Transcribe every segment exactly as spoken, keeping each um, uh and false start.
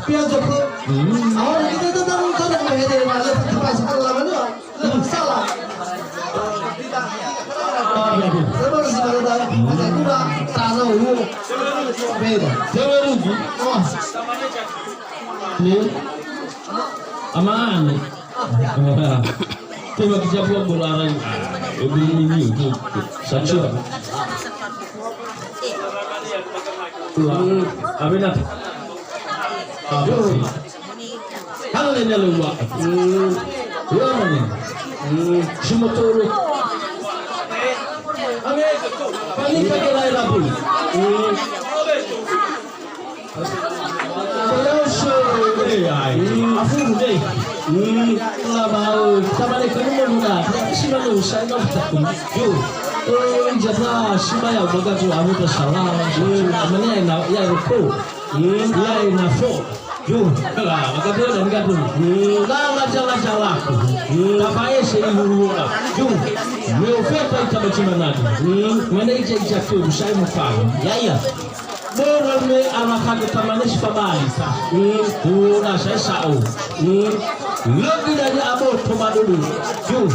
Pia Joko. Hmm. Awal kita tetap, tetap menghadiri malam, tetap sekolah mana? Salah. Terus kita ada, ada dua, taruh, beda. Terus. Oh. Ini. Aman. Tema kita buat bola arang. Ah, ini, ini, ini. Satu. Dua. Abena. Apa sih? Hal lainnya lupa. Hmm. Dua mana? Hmm. Semua turun. Amin. Paling pakai lain rabu. Hmm. Terus, eh, ai. Afu deh. Hmm. Lama, eh, kita balik ke rumah, Bunda. Kita kasih malu, saya nggak takut. Yo. Eh, jaga, si bayar, baga tu, aku tersalah. Hmm. Mana yang nak, ya, rokok. Hmm. Ya, nafo. Yo. Lah, maka dia dah bergabung. Hmm. Lah, lah, jalan, jalan. Hmm. Tak payah saya dulu lah. Yo. Meo feta ita bacimana. Hmm. Mana ija-ija tu, saya mau paham. Ya, ya. Börö me amakhagu tamane si fabali. Hmm. Pura saya sa'o. Hmm. Lebih dari aboto ba dulu. Yo.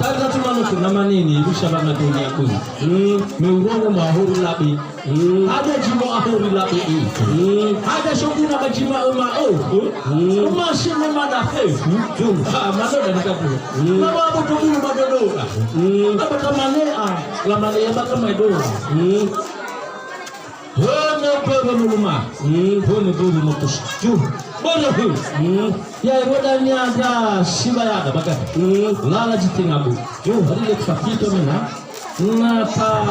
Tanda cuma nuku nama nini bisa banget dunia ku. Hmm. Meurongo mahuri labi. Hmm. Ada jima ahuri labi. Hmm. Ada soguna ba jima uma o. Hmm. Uma si nama dafe. Hmm. Yo. Ha, mana dari kapu. Hmm. Nama aboto bulu ba dodo. Hmm. Apa tamane a. Lamane ya ba tamai do. Hmm. Hönö börö muluma. Hmm. Hönö börö motus. Ju. Börö hö. Hmm. Ya, iwo dania da sibayada baga. Hmm. Lala zi tenga bu. Ju. Hari le fakito mena. Na ta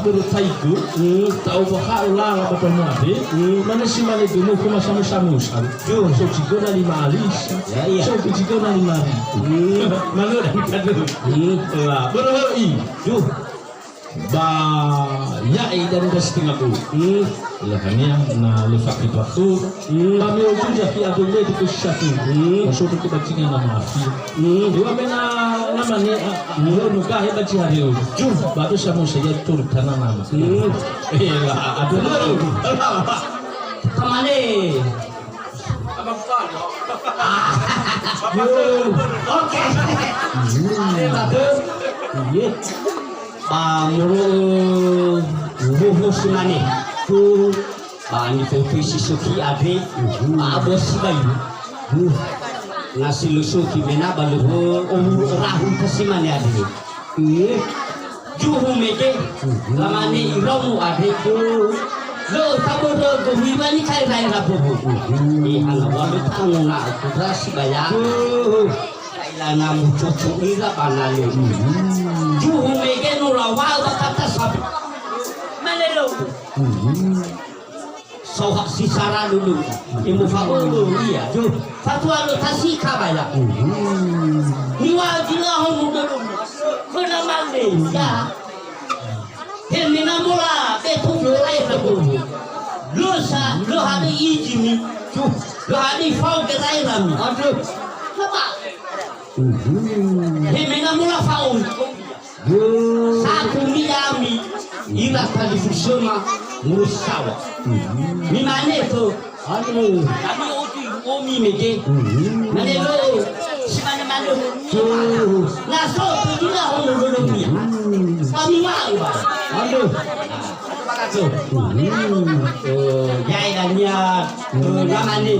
börö taigu. Hmm. Ta obaha lala ba tamuade. Hmm. Mana si mane gemu kuma samu-samu. Ju. So cigona lima alis. Ya, iya. So cigona lima alis. Hmm. Mana dah kadu. Hmm. Lah, börö hö i. Ju. Ba ya'e dan das tengah bu. Hmm. Lahania na le fakri patur. Hmm. Ba me oju ya fi abele di kusatu. Hmm. Masuk ke bajingan nama afi. Hmm. Dua mena nama ni, ah, ah, hmm. Nuka he baji hari oju. Baru sama saya tur tanah nama. Hmm. Eh, lah, aduh. Tamane. Yo. Oke. Iya. Ba moro woho si mane. Tu ba nifotoi si soki ade. Ba abo si bayu. Na si lusuki mena ba luho owu rahu si mane ade. Iya. Juhu mege, lamane iraomu ade. Lo, taboro gohiwa ni kai rai rabobo. Eh, hana walu tango na aku dah si baya. Kaila na mucucu ira banale. Juhu mege no lawa ba kata sabi. Mane lo. Soha si sara lulu. Emu fa'ulu ia. Fatua lo tasi kabaya. Niwa jila homu dulu. Kena mande ya. Hemina mola betu mulai betul. Lo sa, lo hade ijimi. Lo hade fau gerai rami. Aduh. Apa? Hemina mola fau. Satu mi ami, ira talifusöma ngurus sawah. Mi mane to, anu, kami oti omi mege. Mane lo, si mane mane. Na so to dina hono lolo mi. Kami wa, wa. Anu. So. Oh, ya, ya, ya. Na mane.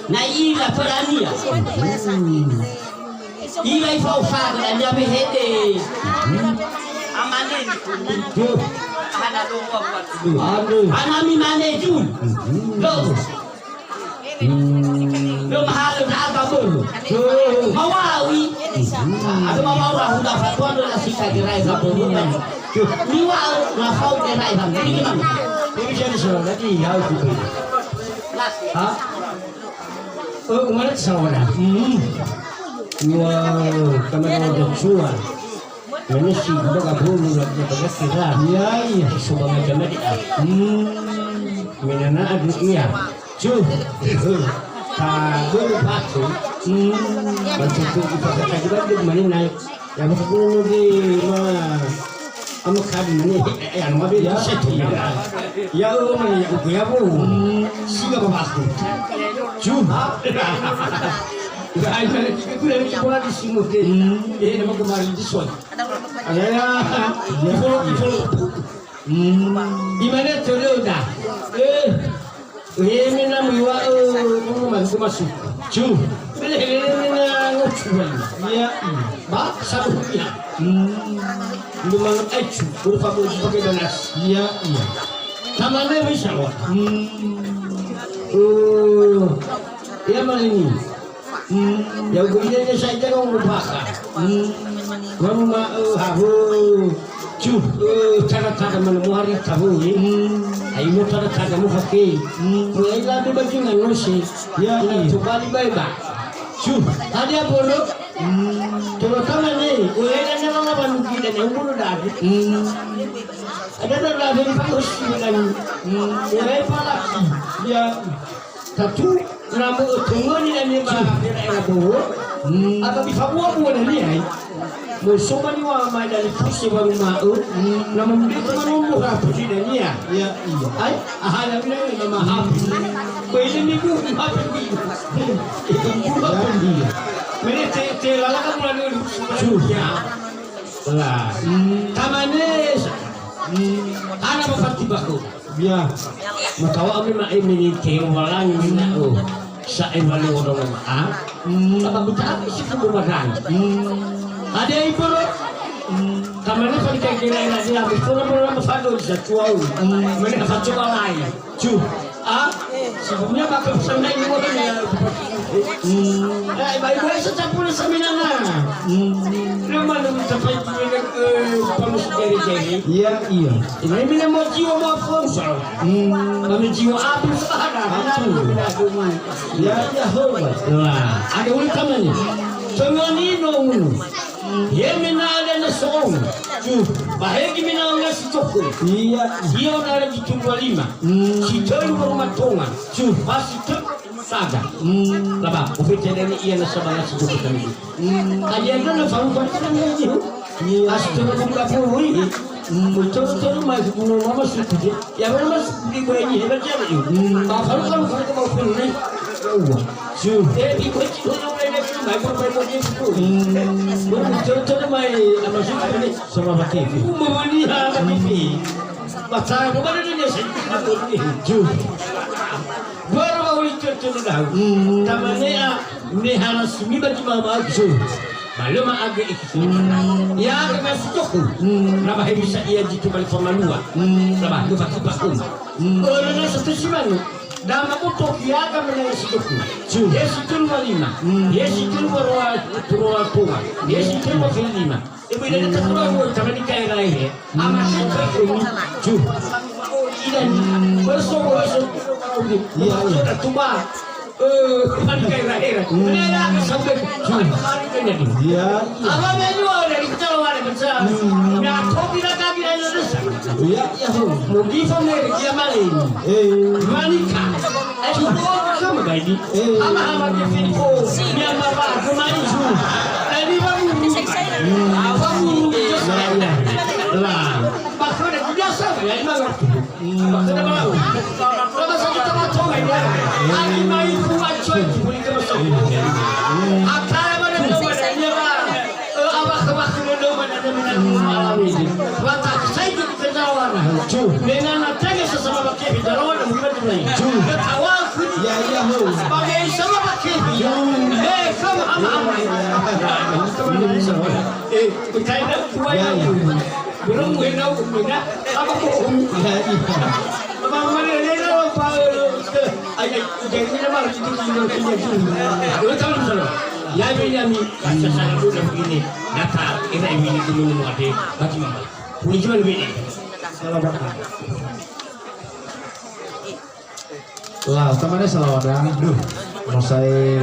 Na ira perania. Ira ifao fada, na mehede. Amane. Hana doa buat. Aduh. Anami mane ju. Lo. Lo mahalo na aga bolu. Mawawi. Ada mawawi lah, udah fatuan, udah sika gerai sa bolu. Miwa na fau gerai sa. Ini gimana? Ini jadi saudara lagi, ya, gitu. Hah? Oh, umalat sawana. Hmm. Wow, kami mau berjuang. Ini si gubak abulu lagi pada kira. Iya, iya. Subang aja mati. Hmm. Menana aduh iya. Cuh. Tak boleh pakai. Hmm. Bantu tu kita kata juga di mana naik. Ya, betul di mana. Ono kali mane, eh, eh, anu mabe, ya, seto, ya. Ya, oh, mane, ya, oke, ya, bu. Singa babaku. Ju. Ha? Ya, ya, ya, ya, ya, di sini, oke. Hmm. Eh, nama kemarin di soal. Ya, ya. Di follow, di follow. Hmm. Di mana tu, udah? Eh. He, me na miŵa'ö, no manö masuku. Ju. Me na he, me na ngocu wali. Iya, iya. Ba, sabu iya. Hmm. Lu manö aicu, berupa baju pakai banas. Iya, iya. Tamane bisa, wa. Hmm. Oh. Iya, malini. Hmm. Ya, ugu ine ne sa ita no mubaka. Hmm. Wa ma'ö, hahu. Cu, eh, tada-tada mana muhari tahu, eh. Hmm. Ai mo tada-tada mo fake. Hmm. Mulai lagi baju ngan ngose. Ya, iya. Tobali bae ba. Cu, tadi apa lo? Hmm. Terutama ni, mulai dan nama lawan kita ni umur dah. Hmm. Ada tak lah dari Pak Usi dan, hmm, mulai palaki. Ya. Tatu, na mö'ö töngöni ami ba gera'era bowo, hmm, aga bifabua-bua dania, ai. Moso ba niŵa'ö mai dali puse waruma'ö, hmm, na mamudete manombo rapu si dania. Ya, iya. Ai, aha ya mina na mahapi. Beli minggu hapi minggu. Itu minggu hapi minggu. Mene te, te lala kan mulai dulu. Su. Ya. Lah. Hmm. Tamane. Hmm. Ana ba fati bako. Ya. Matawa ami ma'e mini teo walangi mina o. Sa'e wali wodong ma'a. Hmm. Aba buta ami si kubu magang. Hmm. Ada ibu lo. Hmm. Kamane fali kai kira ina dia, before mo la fado sa tuau. Hmm. Mene fa coba lai. Cu. Ah, sebelumnya bakal pesan lain dua kali ya. Hmm. Eh, baik-baik saja pula seminarnya. Hmm. Lu mana mencapai, eh, pamus jari-jari. Iya, iya. Ini mina mau jiwa mau sponsor. Hmm. Kami jiwa abu sahada. Abu. Ya, ya, hormat. Wah, ada ulun tamani. Tengah ni nong. He me na ada na so'ong. Cu. Ba he gi me na ngasi toko. Iya. Io na ada di tumbuha lima. Hmm. Si tölu waruma'ö tonga. Cu. Ba si tölu saga. Hmm. Laba, ufete dani ia na sabanga si toko kami. Hmm. Adia na faru-faru kan ya, Ju. Iya. Asi tölu buka pului. Hmm. Tölu-tölu mai kuno mama suku je. Ya, mana mas di gua ini hebat ya, Ju. Hmm. Ba faru-faru kan mau pului. Wah. Cu. Eh, di gua ci hono mai na mai mai mai mai cu. Hmm. Cu, cu, cu, mai, ama cu, cu, sama pakai. Umumnya pakai. Baca, mana dia sih? Cu. Baru mau itu, cu, dah. Hmm. Tamane a, me harus mi bagi mama cu. Malu ma age iki. Hmm. Ya, ke masuk toko. Hmm. Nama he bisa ia jitu balik pemalua. Hmm. Nama tu pakai pakai. Hmm. Orang satu si mana? Dama boto kiaga menanga si toko. Cu. Ye si tölu wa lima. Hmm. Ye si tölu wa roa, roa tonga. Ye si tölu wa fili lima. Ibu ida kata roa, tamani kai rai he. Ama si toko. Cu. Ida ni. Boso, boso. Iya, iya. Boso da tuba. Eh, tamani kai rai he. Hmm. Ini ada sampai. Cu. Hari ini. Iya, iya. Apa menu ada di kecil, ada kecil. Hmm. Ya, kopi lagi, lagi, lagi. Iya, iya, ho. Mugi fa me ya male. Eh. Manika. Eh, sama baini. Eh. Ama, ama dia fini ko. Dia mama kemari. Tadi baru. Baru. Ya, ya. Lah. Maksudnya biasa ya, emang. Maksudnya mau. Kalau satu tempat kau ini. Ani mai buat cuy, boleh ke masuk. Apa yang mana dia buat? Dia, Pak. Eh, awak-awak dulu mana ada minat malam ini. Watak saya itu ketawa. Cu. Dengan natanya sesama pakai bicara orang bukan lain. Cu. Ketawa aku. Ya, ya, ho. Sebagai sama pakai. Cu. Eh, sama, sama, sama. Eh, berkaitan dua. Ya, yang ya. Belum mengenal, mengenal. Apa kok? Ya, iya. Apa mana dia tahu apa? Ai, ai, jadi nama itu. Dua tahun sana. Ya, ini, ini. Baca salah dulu begini. Data, ina ini dulu ada. Bagi mama. Boleh jual begini. Salah bakar. Lah, tamane salah wadah. Duh, mau saya.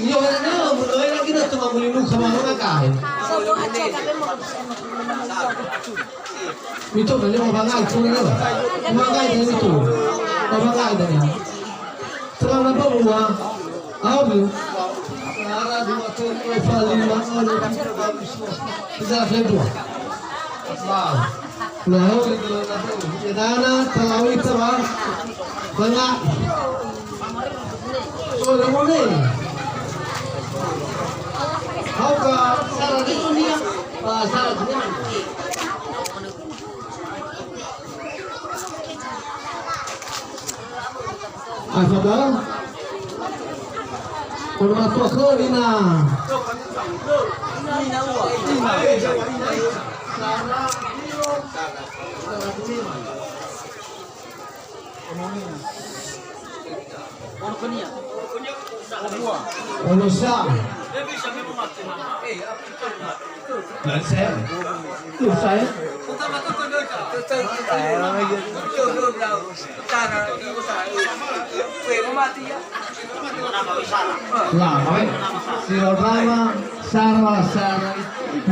Yo, na, mulai lagi na tu mamuli nu kama mana kai. Mito na leo bangai tu na. Bangai tu mito. Bangai tu. Terlalu apa buah? Apa? Ara dua tu. Fa lima ono. Tidak kedua. Wow. Nah, oh, gitu, gitu. Edana, talawi, tawa. Banyak. Oh, Ramone. Hauka, Sara Dionia. Ah, Sara Dionia. Afada. Ono matua khöu ina. Ono sa. Nggak saya. Tuh, saya. Lah, baik. Si Rama, Sara, Sara,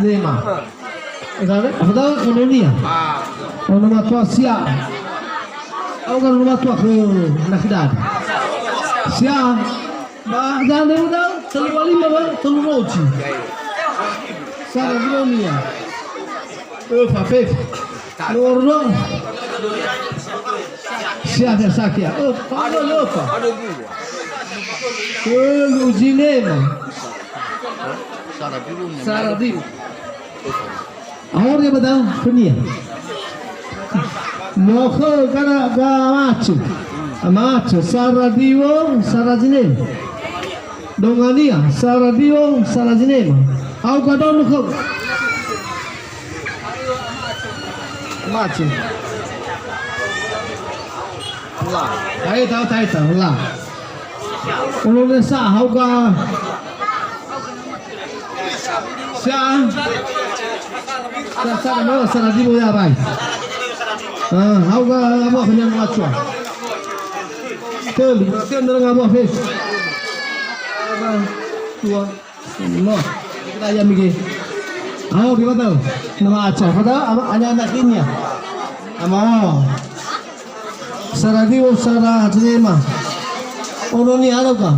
lima. Enggak ada? Apa tahu? Kolonia. Ono matua sia. Au kan ono matua khöu nakhdada. Sia. Ba, dan dia udah, telu kali lima, ba, telu roji. Sara Dionia. Öfa, fefu. Loro. Sia, sia, sia, kia. Öfa, öfa. Telu zinema. Sara Dionia. Aoria ba da'ö khönia. Mokhö gara ga macu. Macu, Sara Diwo, Sara Zinema. Dongania, Sara Diwo, Sara Zinema. Au ga donu khö. Macu. La. Taeta, taeta, la. Ono nesa, hauga. Sa. Sa, sa, no, Sara Diwo ya, bai. Ah, hauga, apa, kena macua. Telu, berarti anda nggak mau, Fes. Dua. No. Kita ayam iki. Au, gimana tahu? Nama aja. Pada ama, hanya anak ini ya. Ama. Sara Diwo, Sara Zinema. Ono ni, halo ka?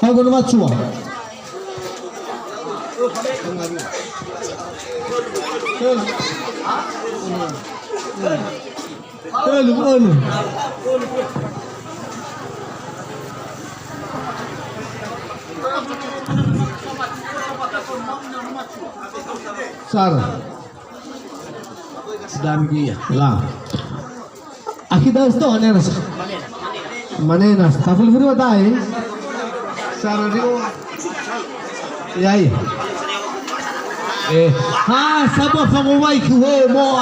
Halo ka nama cua? Telu, anu. Sara. Damigia. La. Akhi das to, Manenas. Manenas. Taful furu dai. Sara Diwo. Yai. Eh. Ha, saba fangowai ku ho mo.